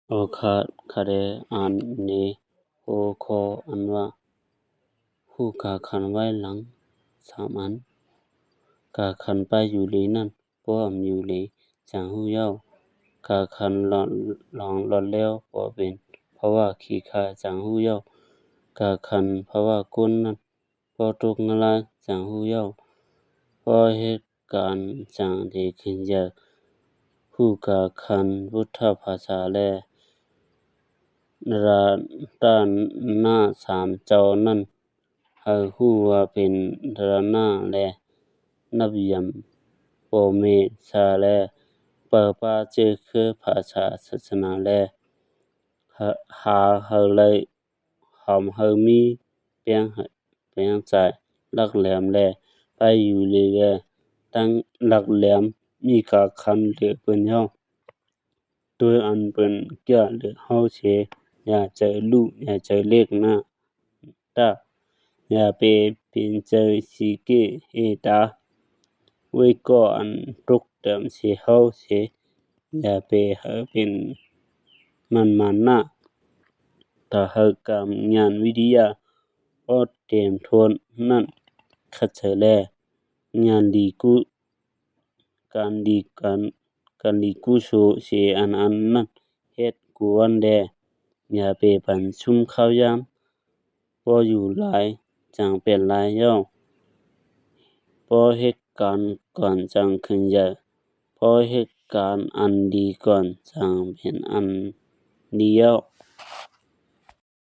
ໂອກາດ ຂ້າໄດ້ອ່ານໃນຫົວຂໍ້ອັນວ່າ ຮູ້ກາກະຂັນໄວ້ຫຼັງສາມອັນ. ກາກະຂັນປ້າຍຢູ່ເລີນັ້ນ ພວກອຳຢູ່ເລີຈັ່ງຮູ້ເຍົາ. ກາກະຂັນຫຼອນ ຫຼອງຫຼອດແລ້ວບໍ່ເປັນ ເພາະວ່າຂີ້ຄ້າຈັ່ງຮູ້ເຍົາ. ກາກະຂັນພາວະກົ້ນນັ້ນ ບໍ່ຕົກງະລາຈັ່ງຮູ້ເຍົາ. ບໍ່ເຮັດການຈັ່ງດີຂຶ້ນເຢີ. ຮູ້ກາກະຂັນພຸດທະພາສາແລ ລະຕະນະສາມເຈົ້ານັ້ນ ໃຫ້ຮູ້ວ່າເປັນລະຕະນະແລ ນັບຢາມພໍ່ແມ່ຊາແລ ປະປາເຈີເຄືອພາສາສາສະໜາແລ ຫາ ຫາໃຫ້ໄດ້ ຫອມໃຫ້ມີ ແປງໃຫ້ ແປງໃຈ ຫຼັກແຫຼມແລ ໄປຢູ່ເລີແລ ຕັ້ງຫຼັກແຫຼມ ມີກາກະຂັນເຫຼືອເພິ່ນເຍົາ. ໂດຍອັນເພິ່ນກຽດເຫຼືອເຮົາເສ ຢ່າໃຈລຸ ຢ່າໃຈເລັກນະ ຕາ ຢ່າໄປເປັນໃຈສີເກເອຕາ ເວີຍກໍອັນຕົກຕາມເສເຮົາເສ ຢ່າໄປໃຫ້ເປັນມັນມານະ ຕາເຮົາກຳຍານວິທະຍາ ບໍ່ເຕັມຖ້ວນນັ້ນ ຂັດໃຈແລ ຍານດີກຸ ການດີ ການ ການດີກຸສົເສອັນອັນນັ້ນ ເຮັດກວນແດ່ ຢ່າໄປປະຊຸມເຂົ້າຍາມ ບໍ່ຢູ່ຫຼາຍຈັ່ງເປັນຫຼາຍເຍົາ ບໍ່ເຮັດການກ່ອນຈັ່ງຂຶ້ນໃຫຍ່ ບໍ່ເຮັດການອັນດີກ່ອນຈັ່ງເປັນອັນດີເຍົາ.